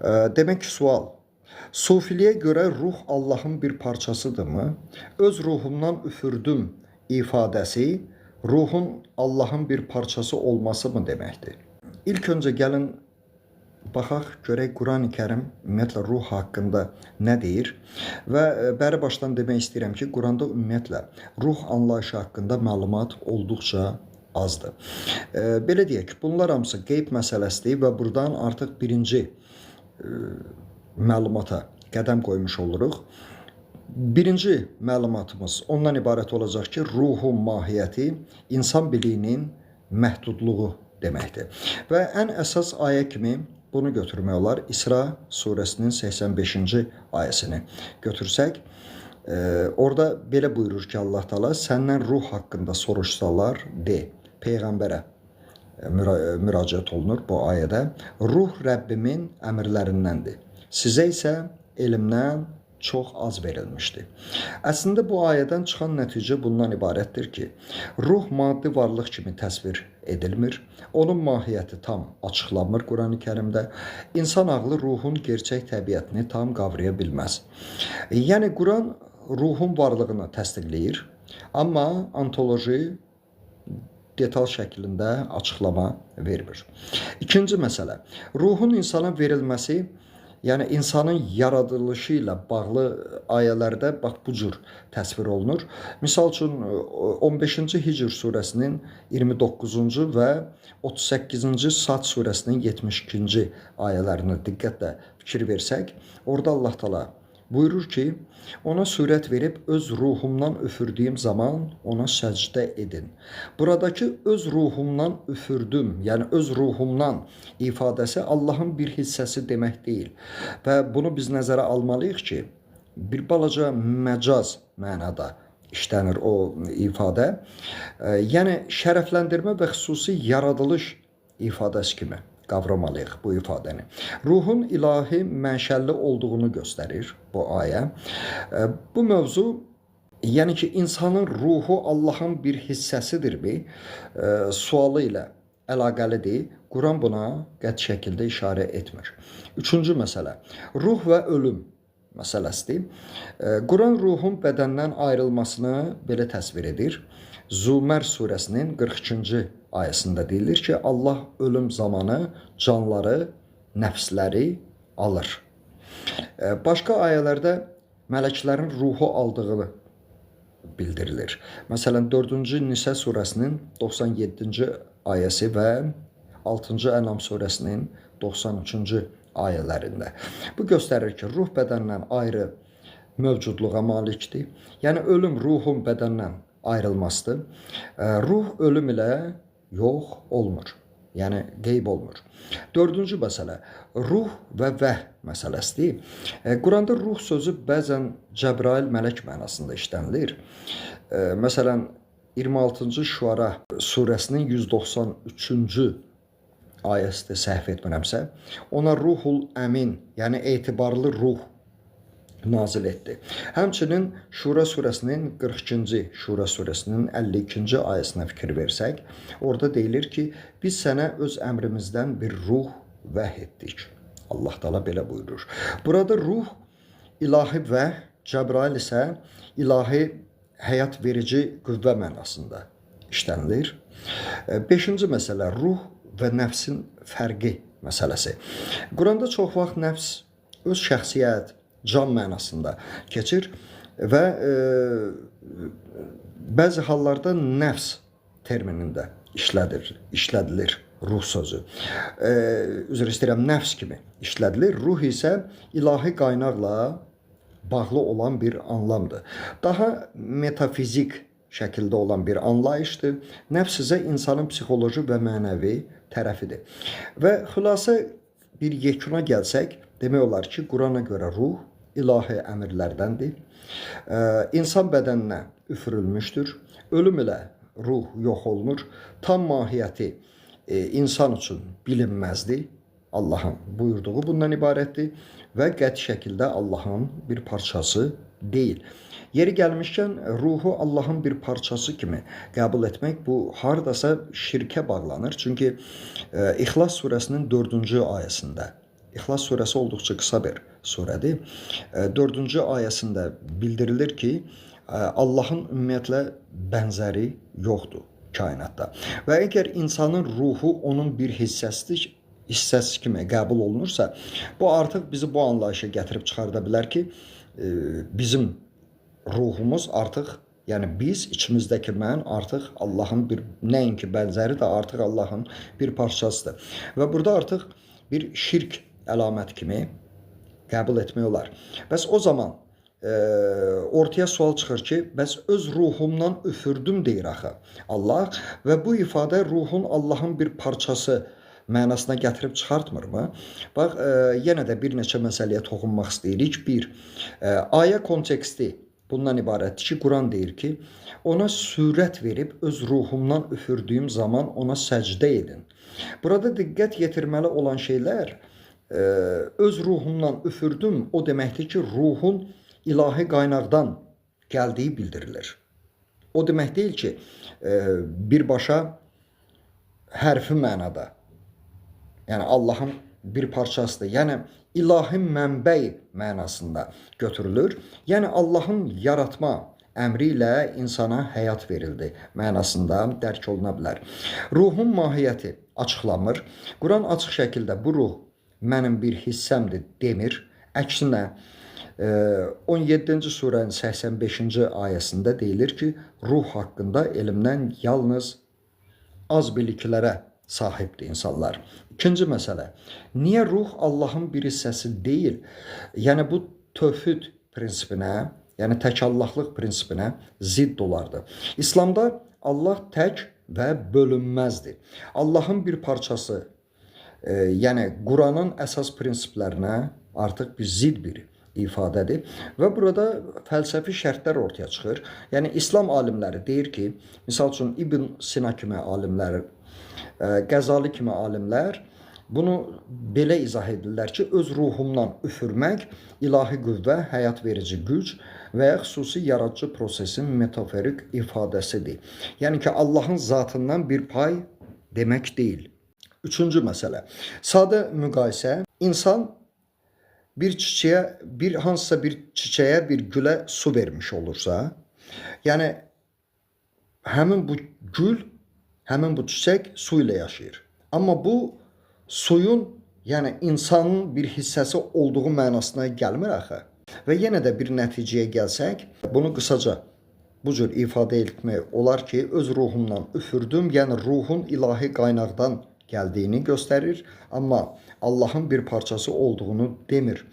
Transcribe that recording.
Demək ki, sual. Sufiliyə görə ruh Allahın bir parçasıdırmı? Öz ruhumdan üfürdüm ifadəsi ruhun Allahın bir parçası olması mı deməkdir? İlk öncə gəlin baxaq, görək Qurani Kərim ümumiyyətlə ruh haqqında nə deyir və bəri başdan demək istəyirəm ki, Quranda ümumiyyətlə ruh anlayışı haqqında məlumat olduqca azdır. Belə deyək, bunlar hamısı qeyb məsələsidir və buradan artıq birinci məlumata qədəm qoymuş oluruq. Birinci məlumatımız ondan ibarət olacaq ki, ruhun mahiyyəti insan biliyinin məhdudluğu deməkdir. Və ən əsas ayə kimi bunu götürmək olar. İsra surəsinin 85-ci ayəsini götürsək, orada belə buyurur ki, Allah Taala səndən ruh haqqında soruşsalar de, peyğəmbərə müraciət olunur bu ayədə. Ruh Rəbbimin əmrlərindəndir. Sizə isə elmdən çox az verilmişdi. Əslində bu ayədən çıxan nəticə bundan ibarətdir ki, ruh maddi varlıq kimi təsvir edilmir. Onun mahiyyəti tam açıqlanmır Qurani-Kərimdə. İnsan ağlı ruhun gerçək təbiətini tam qavraya bilməz. Yəni Quran ruhun varlığını təsdiqləyir, amma ontoloji detal şəklində açıqlama vermir. İkinci məsələ, ruhun insana verilməsi, yəni insanın yaradılışı ilə bağlı ayələrdə bax bu cür təsvir olunur. Misal üçün 15-ci Hicr surəsinin 29-cu və 38-ci Sad surəsinin 72-ci ayələrinə diqqətlə fikir versək, orada Allah Taala buyurur ki, ona surət verib öz ruhumdan üfürdüyüm zaman ona səcdə edin. Buradakı öz ruhumdan üfürdüm, yəni öz ruhumdan ifadəsi Allahın bir hissəsi demək deyil. Və bunu biz nəzərə almalıyıq ki, bir balaca məcaz mənada işlənir o ifadə. Yəni şərəfləndirmə və xüsusi yaradılış ifadəsi kimi qavramalıyıq bu ifadəni. Ruhun ilahi mənşəli olduğunu göstərir bu ayə. Bu mövzu, yəni ki, insanın ruhu Allahın bir hissəsidirmi sualı ilə əlaqəlidir. Quran buna qəti şəkildə işarə etmir. Üçüncü məsələ, ruh və ölüm məsələsidir. Quran ruhun bədəndən ayrılmasını belə təsvir edir. Zümər surəsinin 42-ci ayəsində deyilir ki, Allah ölüm zamanı canları, nəfsləri alır. Başqa ayələrdə mələklərin ruhu aldığı bildirilir. Məsələn, 4-cü Nisə surəsinin 97-ci ayəsi və 6-cı Ənam surəsinin 93-cü ayələrində. Bu göstərir ki, ruh bədəndən ayrı mövcudluğa malikdir. Yəni ölüm ruhun bədəndən ayrılmasıdır. Ruh ölüm ilə yox olmur. Yəni qeyb olmur. Dördüncü məsələ, ruh və vəh məsələsidir. Quranda ruh sözü bəzən Cəbrail mələk mənasında işlənilir. Məsələn, 26-cı Şuara surəsinin 193-cü ayəsidir, səhv etmirəmsə, ona ruhul əmin, yəni etibarlı ruh nazil etdi. Həmçinin Şura surəsinin 42-ci, Şura surəsinin 52-ci ayəsinə fikir versək, orada deyilir ki, biz sənə öz əmrimizdən bir ruh vəh etdik. Allah Taala belə buyurur. Burada ruh ilahi vəh, Cəbrail isə ilahi həyat verici qüvvə mənasında işlənilir. Beşinci məsələ, ruh və nəfsin fərqi məsələsi. Quranda çox vaxt nəfs öz şəxsiyyət, can mənasında keçir və bəzi hallarda nəfs terminində işlədilir ruh sözü. Üzr istəyirəm, nəfs kimi işlədilir. Ruh isə ilahi qaynaqla bağlı olan bir anlamdır. Daha metafizik şəkildə olan bir anlayışdır. Nəfs isə insanın psixoloji və mənəvi tərəfidir. Və xülasə bir yekuna gəlsək, demək olar ki, Qurana görə ruh ilahi əmrlərdəndir. İnsan bədəninə üfürülmüşdür. Ölüm ilə ruh yox olunur. Tam mahiyyəti insan üçün bilinməzdir. Allahın buyurduğu bundan ibarətdir və qəti şəkildə Allahın bir parçası deyil. Yeri gəlmişkən ruhu Allahın bir parçası kimi qəbul etmək bu hardasa şirkə bağlanır. Çünki İxlas surəsinin 4-cü ayəsində İxlas surəsi olduqca qısa bir surədir. 4-cü ayəsində bildirilir ki, Allahın ümumiyyətlə bənzəri yoxdur kainatda. Və əgər insanın ruhu onun bir hissəsidir, hissəsi kimi qəbul olunursa, bu artıq bizi bu anlayışa gətirib çıxarda bilər ki, bizim ruhumuz artıq, yəni biz, içimizdəki mən artıq Allahın bir nəinki bənzəri də artıq Allahın bir parçasıdır. Və burada artıq bir şirk əlaməti kimi qəbul etmək olar. Bəs o zaman ortaya sual çıxır ki, bəs öz ruhumdan üfürdüm deyir axı Allah və bu ifadə ruhun Allahın bir parçası mənasına gətirib çıxartmırmı? Bax, yenə də bir neçə məsələyə toxunmaq istəyirik. Bir, ayə konteksti bundan ibarətdir ki, Quran deyir ki, ona sürət verib öz ruhumdan üfürdüyüm zaman ona səcdə edin. Burada diqqət yetirməli olan şeylər, öz ruhumdan üfürdüm, o deməkdir ki, ruhun ilahi qaynaqdan gəldiyi bildirilir. O demək deyil ki, birbaşa hərfi mənada, yəni Allahın bir parçasıdır. Yəni ilahi mənbə mənasında götürülür. Yəni Allahın yaratma əmri ilə insana həyat verildi mənasında dərk oluna bilər. Ruhun mahiyyəti açıqlanmır. Quran açıq şəkildə bu ruh mənim bir hissəmdir demir. Əksinə 17-ci surənin 85-ci ayəsində deyilir ki, ruh haqqında elmdən yalnız az biliklərə sahibdir insanlar. İkinci məsələ, niyə ruh Allahın bir hissəsi deyil? Yəni bu tövhid prinsipinə, yəni tək Allahlıq prinsipinə zidd olardı. İslamda Allah tək və bölünməzdir. Allahın bir parçası, yəni Quranın əsas prinsiplərinə artıq bir zidd bir ifadədir. Və burada fəlsəfi şərtlər ortaya çıxır. Yəni İslam alimləri deyir ki, misal üçün İbn Sina kimi alimlər, Qəzali kimi alimlər bunu belə izah edirlər ki, öz ruhumdan üfürmək ilahi qüvvə, həyat verici güc və ya xüsusi yaradıcı prosesin metaforik ifadəsidir. Yəni ki, Allahın zatından bir pay demək deyil. Üçüncü məsələ, sadə müqayisə. İnsan bir çiçəyə, bir hansısa bir çiçəyə, bir gülə su vermiş olursa, yəni həmin bu gül, həmin bu çiçək su ilə yaşayır. Amma bu suyun, yəni insanın bir hissəsi olduğu mənasına gəlmir axı. Və yenə də bir nəticəyə gəlsək, bunu qısaca bu cür ifadə etmək olar ki, öz ruhumdan üfürdüm, yəni ruhun ilahi qaynaqdan gəldiyini göstərir, amma Allahın bir parçası olduğunu demir.